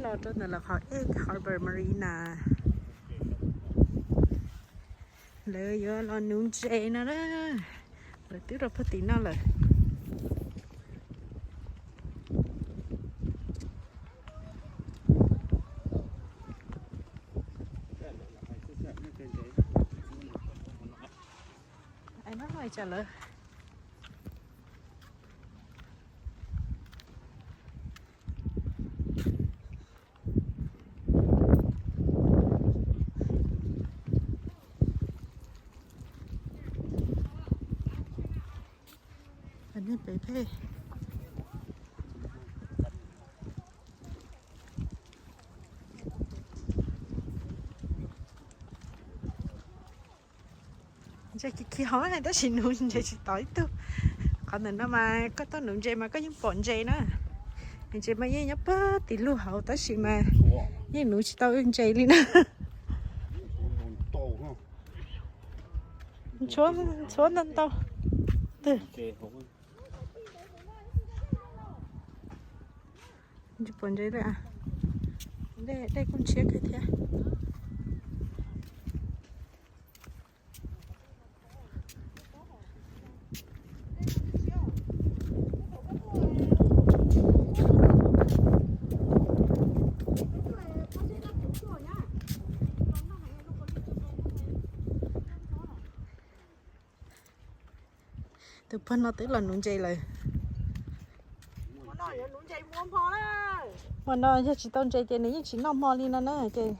Los rau ntawm lawv qhov Egg Harbor Marina, lawv yuav los nuv ntses no na. Lawv twb rau puag tim no lawm. Ai, no no tsam lawv nej pem phem. Ntses kiv kiv hauv tab sis nuv ntses tsis tau ib tug. Qhov ntawm no mas koj tuaj nuv ntses mas koj yeej pom ntses na. Ntses mas yeej nyob puag tim lug hauv tab sis mas yeej nuv tsis tau ntses li na. Ntxhuav ntau ntau. Twg tsis pom ntses li. Dej kuj ntshiab kawg thiab. Tus pog no twb los nuv ntses lawm. Hmo no yog tsis tau ntses ces nws yeej tsis noj hmo li no na ces.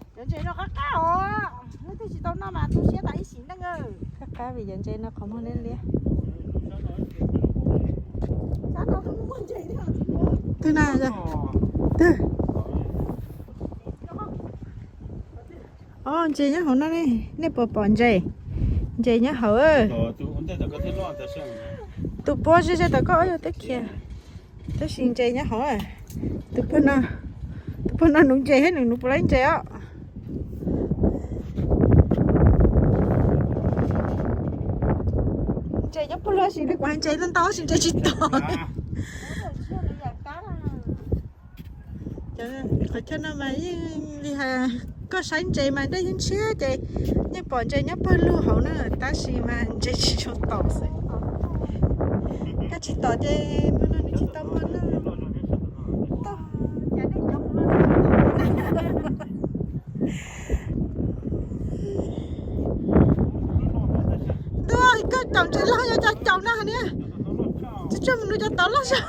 Qab qab vim yog ntses no qhov muag liab liab. Twg na? Twg? Os, ntses nyob hauv no ne, nej puas pom ntses? Ntses nyob hauv. Tus puag ze ze tom koj yog teb kiag, tab sis ntses nyob hauv. Tus puag no, tus puag no nuv ntses thiab nws nuv puas laib ntses os. Ntses nyob puag lug sis li kuv hais ntses ntau ntau sis ntses tsis tom. Qhov chaw no mas yeej li hais, koj saib ntses mas dej yeej ntshiab ces yeej pom ntses nyob puag lug hauv na, tab sis mas ntses tsis tshua tom xwb. Koj tsis tom ces no no nws tsis tau muaj lug. Ntuj, koj caum ntses loj yog cov caum no niag. Tsis tsuag mus nws cov tod loj zog.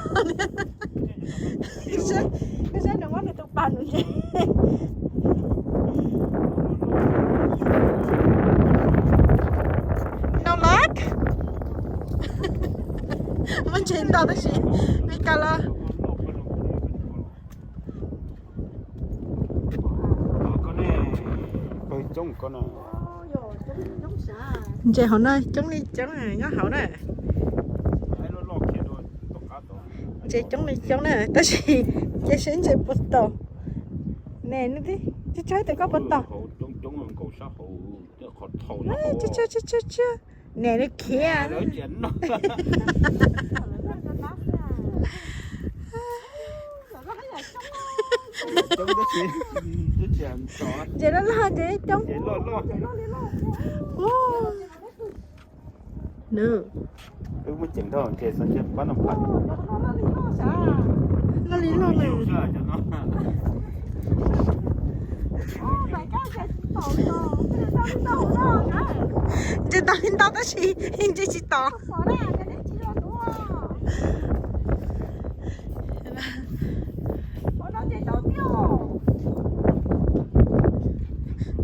Koj saib nws muab nws tus pas nws ntses. No luck. Muaj ntses ntau tab sis Mes Kas los. Ntses hauv no coob li coob nyob hauv na. Ntses coob li coob na tab sis cia saib ntses puas tom. Ne, tsis tshua tau koj puas tom. Tsis tshua, tsis tshua, tsis tshua. Niam lawv khiav. Ntses loj loj ntses coob. Nws loj li loj lawm. Ntses ntau li ntau tab sis ntses tsis tom.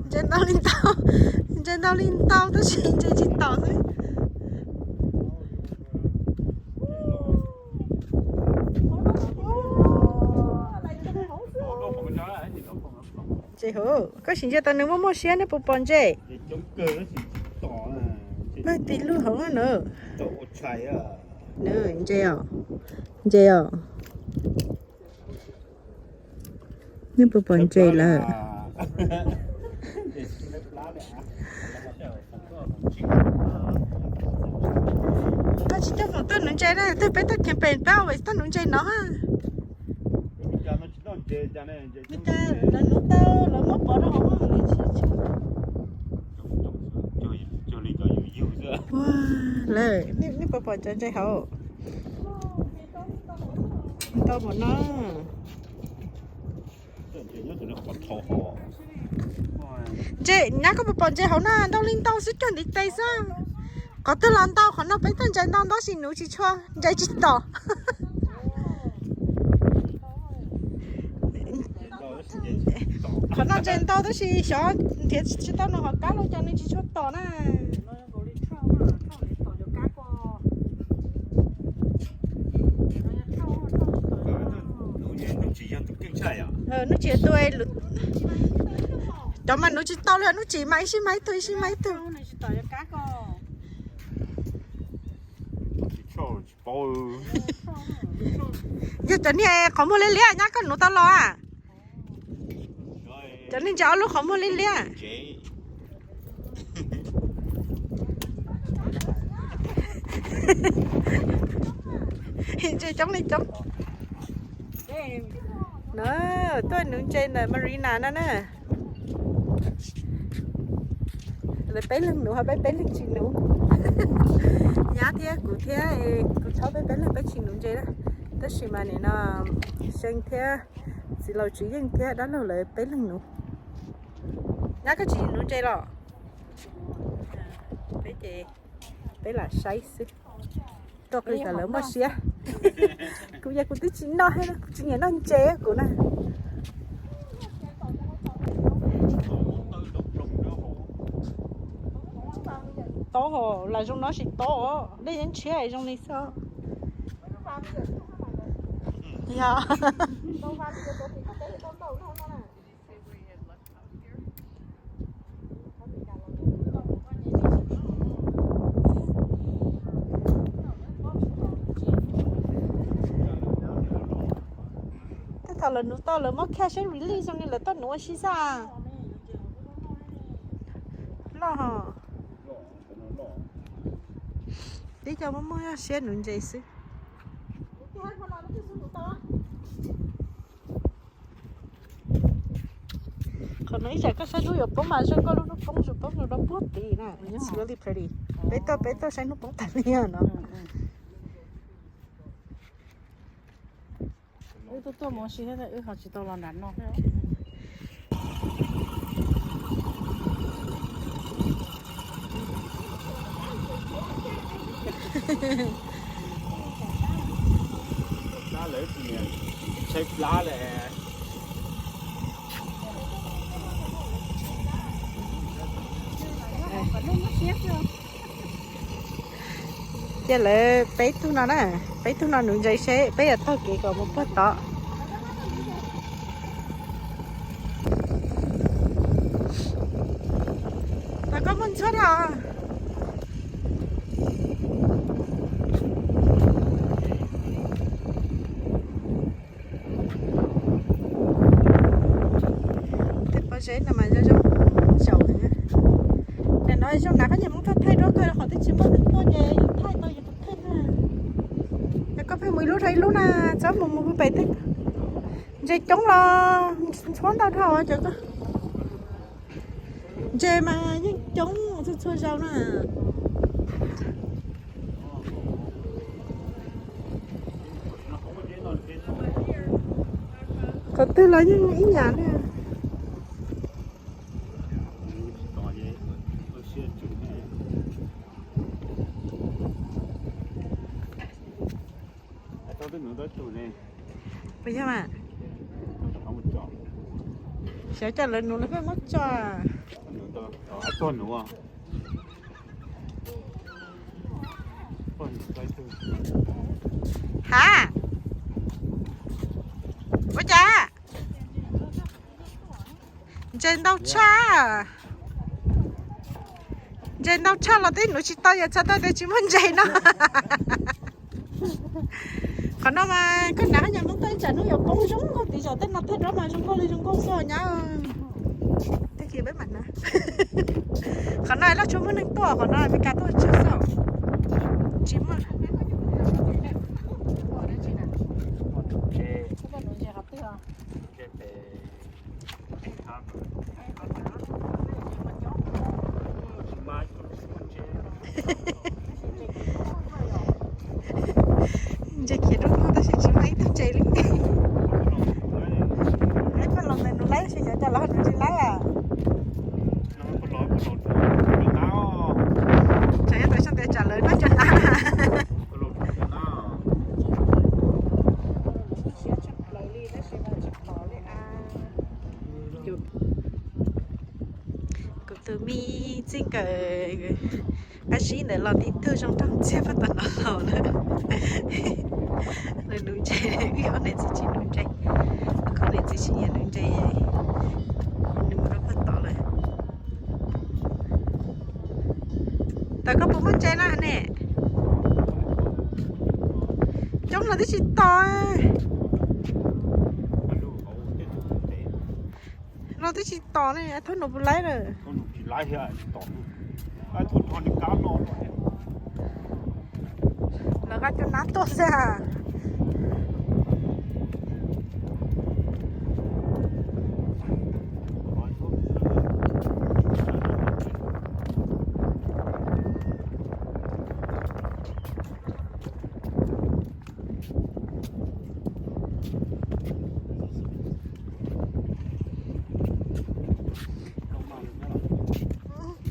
Ntses ntau li ntau, ntses ntau li ntau tab sis ntses tsis tom xwb. Ntses hauv, koj sim ntsia tas nws muaj muaj siab, nej puas pom ntses? Pawg tim lub hauv na. Ntses os, ntses os. Nej puas pom ntses lawm? Koj tsis coj mus tuaj nuv ntses na, twb peb tuaj camping peb ua tuaj nuv ntses no. Li cas lawv nuv tau lawv muab pov rau hauv nws tsis tshua. Lawm, nej puas pom cov ntses hauv? Ntau npaum no. Ntses, nyab koj puas pom ntses hauv na? Ntau li ntau xwb, cuag ntiv tes xwb. Qhov twg los ntau, qhov no peb tuaj ntses ntau ntau tab sis nuv tsis tshua, ntses tsis tom. Qhov no ntses ntau tab sis xyov nrhiav tsis tau nws hauv kab los cas nws tsis tshua tom na. Nuj Tsim yog tus, cov mas nuv tsis tau li, Nuj Tsim mas ib sij mas ib tug ib sij mas ib tug. Yog cov niag qhov muag liab liab nyab koj nuv tau los a? Cov niag ntses ob lub qhov muag liab liab. Ntses coob li coob. Na, tuaj nuv ntses ntawm marina no na. Lawv peb leeg nuv ho peb peb leeg tsis nuv. Nyab thiab kuv thiab, kuv thaub peb peb leeg peb tsis nuv ntses na. Tab sis mas nim no Xee thiab txiv laus Tswv Yeej thiab dab laug lawv peb leeg nuv. Nyab koj tsis nuv ntses los? Peb ces peb lam saib xwb. Tuaj qw kom lawv muaj siab. Kuv yog kuv twb tsis noj, kuv tsis nyiam noj ntses kuv na. Tob hos, lam zoo no tsis tob, dej yeej tshiab zoo li xwb. Yog. Tej thaum lawv nuv tau lawv muab khaj seb relief zoo li lawv tuaj nuv ua si xwb. Loj hos. Tib co muaj muaj siab nuv ntses xwb. Qhov no ib tsam koj saib hnub yuav poob mas zoo nkauj, lub hnub poob zoo poob zoo rau puag tid na. It's really pretty. Peb tuaj, peb tuaj saib hnub poob tas li no. Wb tuaj tuaj mus si thiab wb ho tsis tau los nram no thiab. Plab lawv tus niam tshaib plab lawm. Cia lawv peb tug no na, peb tug no nuv ntses seb peb yuav taug kev kom mus puag tod. Tod koj muaj ntxhuab dhau. Tej pob zeb no mas zoo zoo zaum. Nim no zoo na, koj nyiam Hmoob tuaj thaij duab kawg, qhov twg tsis muaj neeg tuaj ces yus thaij tau yus tus kheej na. Yog koj pheej mus ib lub rau ib lub na, txhob mus mus pem tej ntses coob los ntxhuab ntau dhau cov ko. Ntses mas yeej coob txhua txhua zaus na. Qhov twg los yeej ib yam na. Puas yog mas? Xyov cas lawv nuv lawv pheej muab tso. Tuaj nuv. Ha? Ua cas? Ntses ntau tshaj. Ntses ntau tshaj los twb nuv tsis tau, yog txhais tau tias tsis muaj ntses no. Qhov no mas koj hnav nyuam Hmoob tuaj ib tsam hnub yuav poob zoo nkauj, tiv zaum tej no thaij duab mas zoo nkauj li zoo nkauj xwb nyab. Tag kis peb mam hnav. Qhov no loj tshua muaj neeg tuaj, qhov no Meskas tuaj tshua xwb. Tsis muaj. Ntses khiav rau no tab sis tsis muaj ib tug ntses li. Laib poj los ntawm nws laib, tab sis cov coj los nws tsis laib. Tsam nyob tau sab ntias tsam lawv noj cov nab na. Kuv tus me txij nkawm qab zib ntawd los tib tug zoo nraug ntxiag paj tom no los lawm. Lawv nuv ntses, wb ob niam txiv tsis nuv ntses, ob niam txiv tsis nyiam nuv ntses, nws mus rau paj tom lawm. Tawm koj puas muaj ntses na ne? Coob los twb tsis tos. Los twb tsis tos ne, thaub nus puas laib lawm. Lawv nqa cov nab tuaj xwb.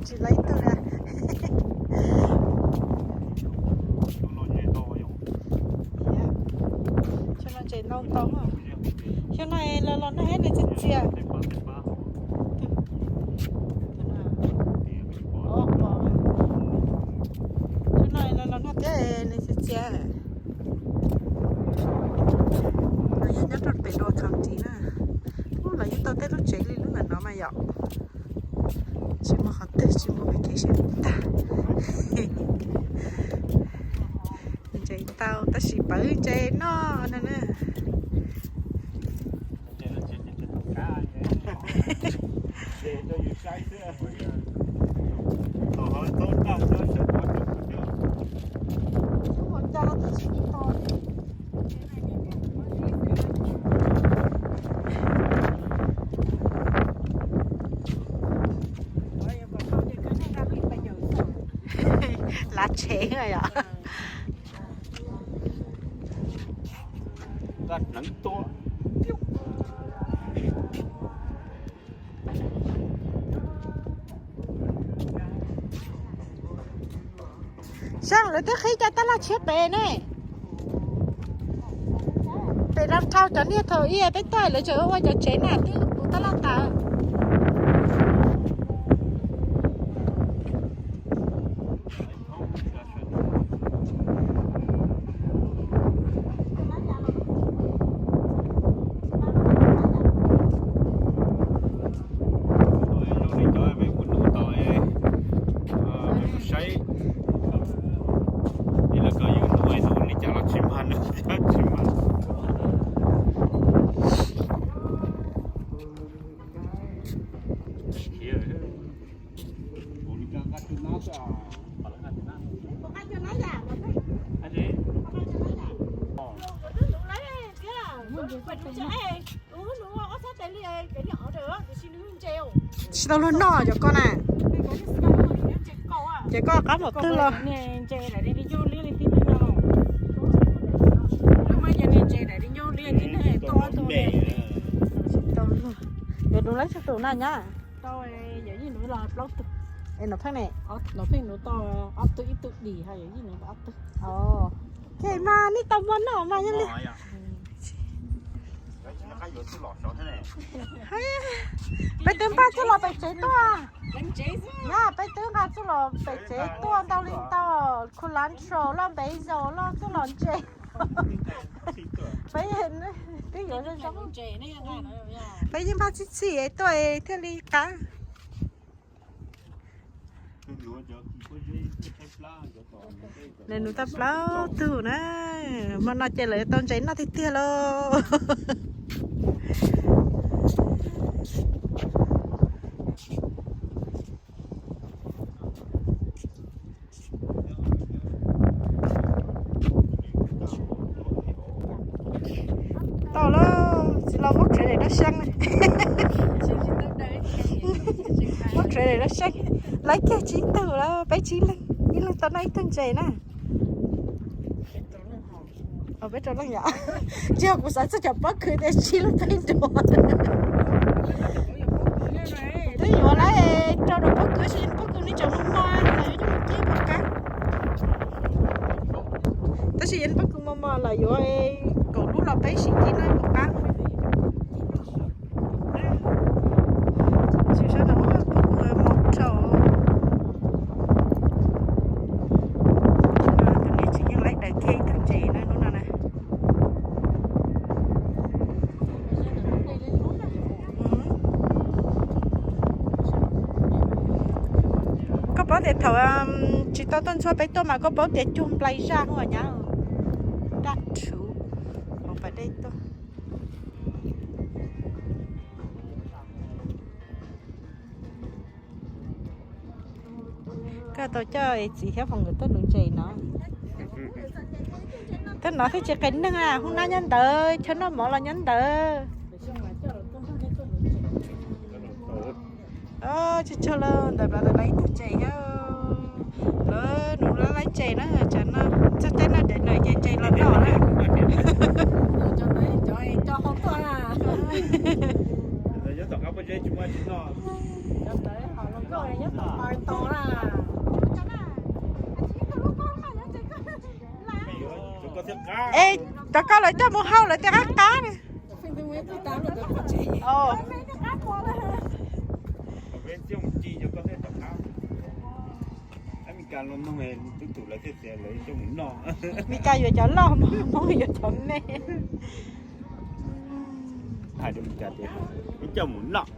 Tsis laib ib tug li. Xyoo no ntses ntau ntau. Xyoo no los los nag thiab nws txias txias. Xyoo no los los nag thiab nws txias txias. Lawv yeej nyob rau pem Dua County na. Ub, lawv yeej tau tej lub tsev li lub ntawm no mas yom. Tsis muaj qhov twg tsis muaj kev saib tag. Ntses ntau tab sis pawv ntses noj no na. Lav tsev yom. Saib lawv twb qhib cov tab laj tshiab pem ne. Pem downtown cov niag thaum ub peb tuaj lawv tseem ua cov tsev na, twb puv tab laj tas. Saib, ib los koj yus nuv nuv li cas los tsis mag, nws tsis mag. Tsis tau luag noj cov ko na. Ces koj qab npaum twg los. Tsis tau luag. Yuav nuv lawv tsawg tus na nyab? Es no pheej ne. No pheej nuv tau ob tug, ib tug dim ho yog ib nuv ob tug. Khe mas nej tau muaj noj mas yog li. Peb twb npaj coj los pem tsev tuaj. Nyab, peb twb nqa coj los pem tsev tuaj ntau li ntau, cilantro los, basil los, coj los ntse. Peb twb yuav zoo zoo. Peb yeej npaj txhij txhij tuaj thiaj li qab. Nws nuv tau plaub tug na. Hmo no ces lawv tau ntses noj tiag tiag lauj. Tau lauj, txiv Peb kiag tsib tug lawm, peb tsib leeg, ib leeg tau noj ib tug ntses na. Peb rau leej yom. Tsis yog kuv xav txog cov pob kws tias tsib leeg peb nrua. Twb yuav lawm, rau rau pob kws, pob kws nws tseem mos mos los yuav coj mus kib puas qab. Tab sis yog pob kws mos mos los yuav kaum lub los peb sim kib noj puas qab. Tsis sab no pob kws mos dhau. Tus niam tsev yeej laib daws kiag ib tug ntses na hnub no na. Koj paub tias thaum tsis tau tuaj ntxhua peb tuaj mas koj paub tias cuag nplai zaj hua nyab. Daj rhuv hauv pas dej tuaj. Koj tau coj txiv thiab foom nkawd tuaj nuv ntses no. Tuaj no thiaj tsis qias neeg na, hoob nab nyob ntawd, chaw noj mov los nyob ntawd. Tsuag tsuag lawm ntawm plaws ntawm no ib tug ntses thiab. Lawv nuv lawv laib ntses na, tsam no txog caij noj dev nws ces ntses los noj na. Es cov koj lawv coj mus hau lawv tej qab qab na. Meskas yuav cov loj, Hmoob yuav cov me. Hais rau Meskas tias ib coj mus noj.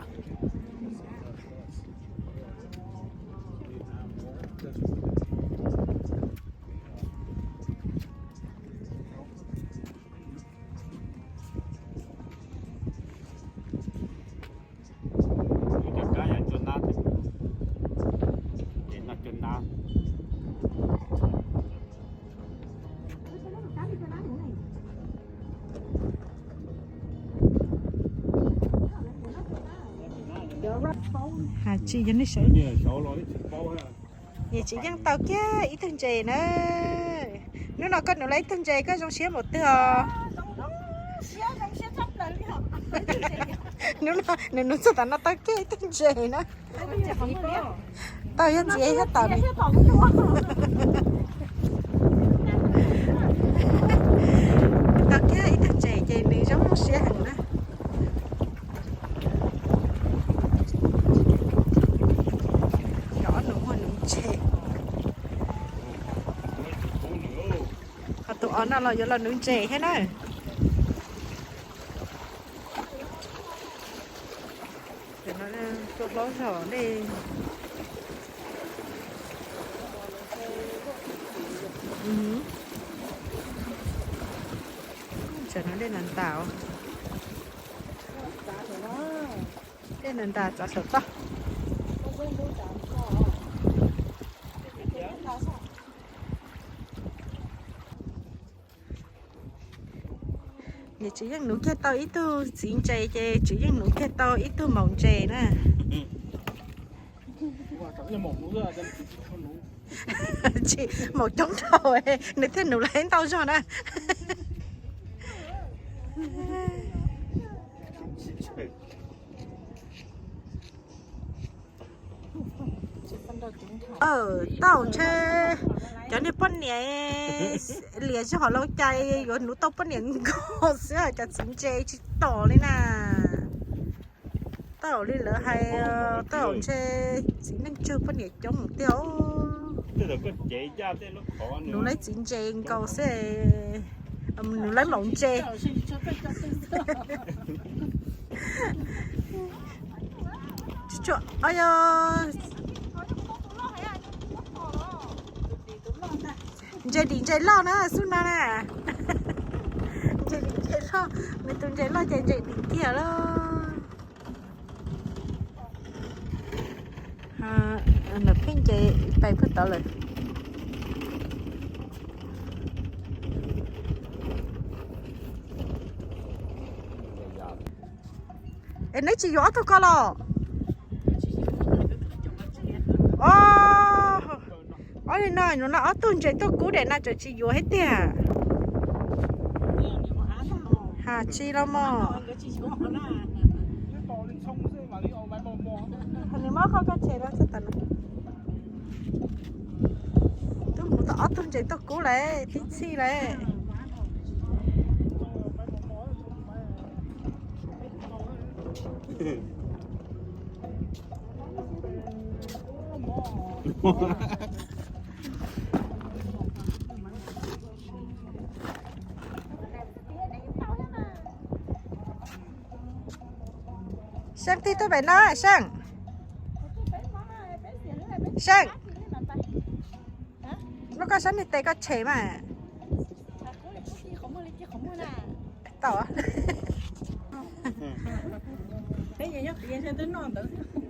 Has tsis yog nej sawv. Niam tsev yeej tau kiag ib tug ntses na. Hnub no koj nuv lawm ib tug ntses koj zoo siab npaum twg os? Hnub no nws nuv txog tav no tau kiag ib tug ntses na. Tau yog ntxiv thiab tau ne. Tau kiag ib tug ntses ces nws zoo siab heev na. Cov ob nus muag nuv ntses. Ho tus ob no los yuav los nuv ntses thiab na. Tus hlob zog dej. Tsam no dej ntas ntas. Dej ntas ntas txav saum toj. Niam tsev yeej nuv kiag tau ib tug txiv ntses ces tsev yeej nuv kiag tau ib tug maum ntses na. Tsis, maum coob dhau, nws thiaj nuv lawm ntau zog na. Tau ntshe cov niag poj niam lias zog hauv laus cai yuav nuv tau poj niam nkaus xwb, cov txiv ntses tsis tom li na. Tau li lawv hais, tau ntshe txiv neej tsawg poj niam coob tiag. Nuv lawv txiv ntses nkaus xwb, nuv lawv maum ntses. Ntses dim ntses loj na xub no na. Ntses dim ntses loj, nws tus ntses loj ces ntses dim kiag lawm. Lawv pheej nce pais puag tod lawm. Es neb tsis yuav ob tug ko los? O, Ob li no, no ob tug ntses tuaj kub daim no tseem tsis yuav thiab tiag. Ha, tsis los mog. Nws muab qhov koj tshem los txog tam no. Twb mus tau ob tug ntses tuaj kub lawm, tib txhij lawm. Seej tig tuaj pem no, Seej. Seej, muab koj sab niag tes koj tshem mas. Tau.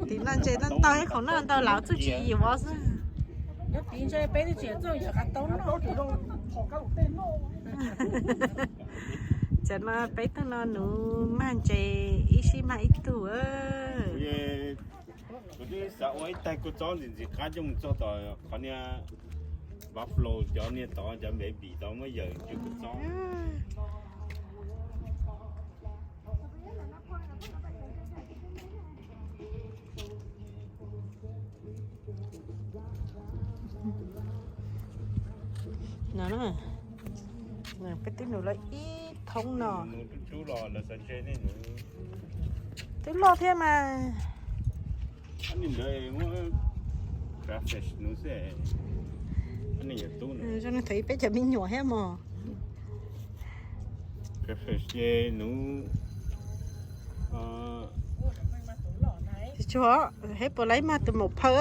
Tim no ntses ntau ntau, ib khoom noj ntau, lam txuj tsis yuav xwb. Cov no peb tug no nuv mag ntses ib sij mag ib tug. Kuv twb xav ua ib taig kua txob ntxim ntxim qab coj mus txog tom qhov niag Buffalo cov niag tod cov baby tod muab yawm ntsia kua txob. No, peb twb nuv lawm ib thoob no. Twb loj thiab mas. Zoo li thaum ib peb cov me nyuam thiab mog. Ces nuv, tsis tshua, heb puas laib mag tus maum phaw.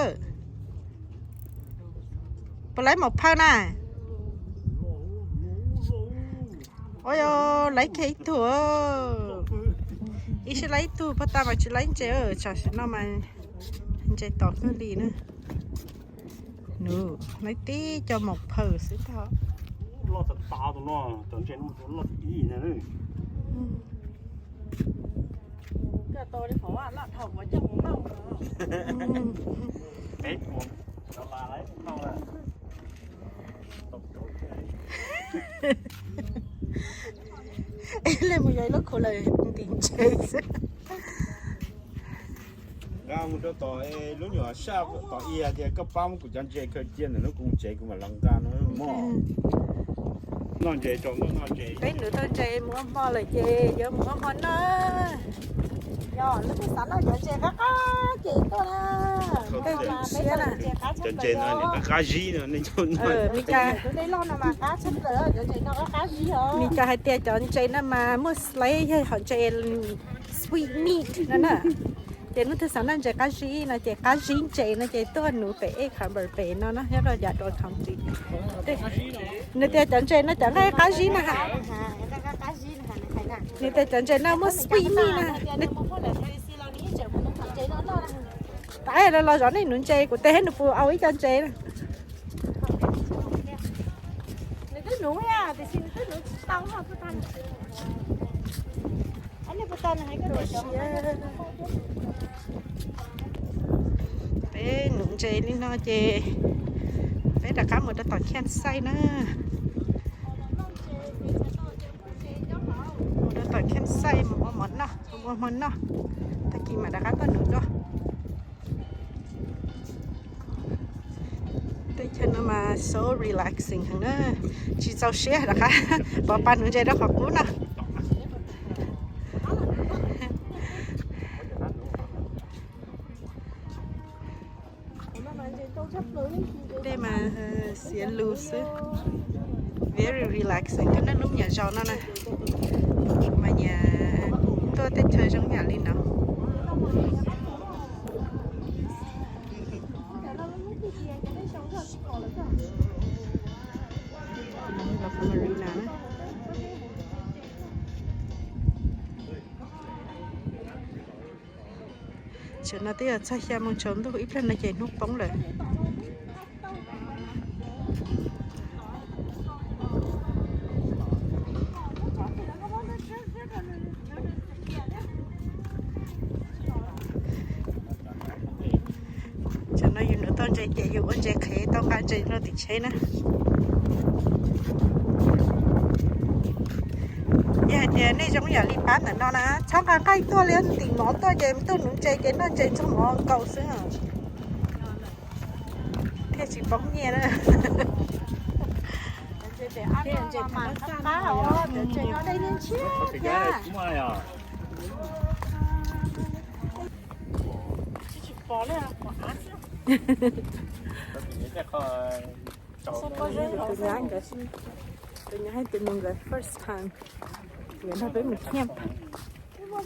Puas laib maum phaw na? Ua yog laib kiag ib tug, ib sij laib ib tug, pag tas mas tsis laib ntses, tam sim no mas ntses tom kawg li na. Nuv, laib tib co maum phaw xwb ntag. Loj tas tas tus no, cov ntses no loj tib ib na. Li mus yog ib lub khu lawm ntim ntses xwb. Nqa mus rau tom lub nyuam saj tom i hais tias koj pab muab kuv cov ntses khaws cia ntawm lub koos tsev kuv mam los nqa no mog. Noj ntses tso, noj ntses. Peb nuv tau ntses mus ua hmo lawm ces yuav mus ua hmo noj. Yog lub tug xav noj cov ntses qab qab ces tuaj na. Tej siab na. Cov ntses no nws qab qab zib no nej cov no. Mes Kas, Mes Kas hais tias cov ntses no mas muaj slay yog hom ntses sweet meat no na. Ces nub twg xav noj ntses qab zib no ces qab zib ntses no ces tuaj nuv pem Egg Harbor pem no na, nyob rau yav dua county. Nws tias cov ntses no cov nqaij qab zib na has. Nws tias cov ntses no muaj sweet meat na. Tab los los zov nej nuv ntses, kuv tes thiab nws puas au ib co ntses na. Nws twb nuv tiam sis nws twb nuv tsis tau. Peb nuv ntses li no ces peb rov qab mus rau tom Kansas na. Mus rau tom Kansas mus ua hmo noj, ua hmo noj, tag kis mam rov qab tuaj nuv dua. Teb chaws no mas so relaxing heev na, tsis txaus siab rov qab pov pa nuv ntses rau qhov qub no. Dej mas xiav lus xwb, very relaxing, koj noj lub me nyuam zaus no na. Mas nyias tuaj teb chaws zoo yam li no. Tam no twb yog txog xya moo tsaus ntuj, ib pliag no ces hnub poob lawm. Tam no yus nuv tau Ntses ces yus ua ntses qhev tau nqa ntses rau tim tsheb na. Yog hais tias nej zoo yam li pab ntawm no na, txhob nqa nqaij tuaj li, ntim mov tuaj ces tuaj nuv ntses ces noj ntses txog mov nkaus xwb, thiaj tsis poob nyiaj na. Tus nyab nkawd, tus nyab hais tias mus nkawd first time, nkawd nrog peb mus camp. Peb mus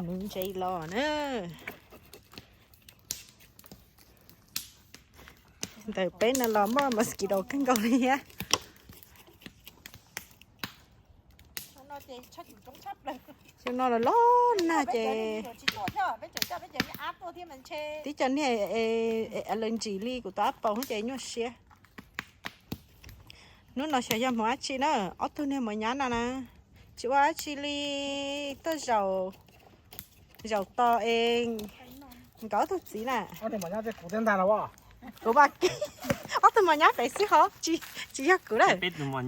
nuv ntses los na. Ntawm peb no los muaj mosquito kawg nkaus li thiab. Xyoo no los los nag ces tib co niag allergy li kuv tus apple ces nyuaj siab. Hnub no xyov yog mus dab tsi na, ob tug niag mos nyab no na, tsis ua dab tsi li, tuaj zaum, zaum tos es nkawd ob tug txiv na. Kuv mas, ob tug mos nyab pem xwb hov, tsis yog kuv na.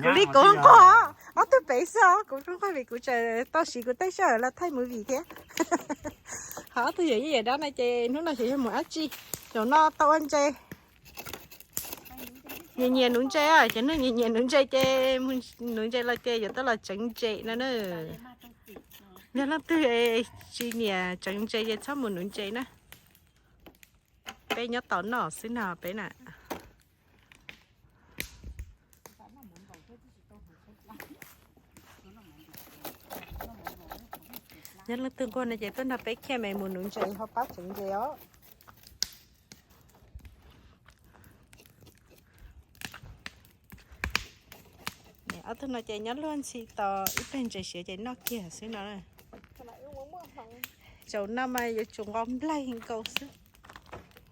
Kuv li kuv nquag, ob tug pem xwb os, kuv nquag vim kuv tseem tau siv kuv tej sij hawm los thaij movie thiab. Ho ob tug yawm yij yawm dab no ces hnub no xyov yog mus dab tsi, zaum no tau ua ntses. Nyias nyias nuv ntses, cov neeg nyias nyias nuv ntses ces nuv ntses los ces yuav tau los tseev ntses no na. Yog leej twg tsis nyiam tseev ntses ces txhob mus nuv ntses na. Peb nyob tos noj xwb no peb na. Yog leej twg nquag no ces tuaj nrog peb camp es mus nuv ntses ho pab tseev ntses os. Ob tug no ces nyob luag ntxhi tos ib pliag ntses siav ces noj kiag xwb no. Zaum no mas yuav tsum nqos nplaig nkaus xwb.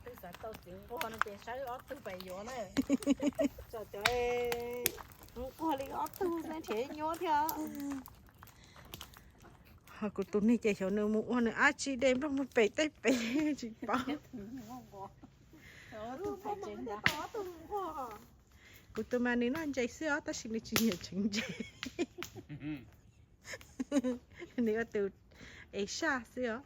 Twb xav tau txiv nquag no ces saib ob tug pem yuav na. Txawm cov nquag li ob tug xwb nrhiav nyuaj thiab. Ho kuv tus niag ces xyov nws mus ua nws dab tsi de nplooj muag pem tej pem tsis paub. Kuv tus mas nws noj ntses xwb os tab sis nws tsis nyiam tseev ntses. Nws ua tus ev saj xwb os.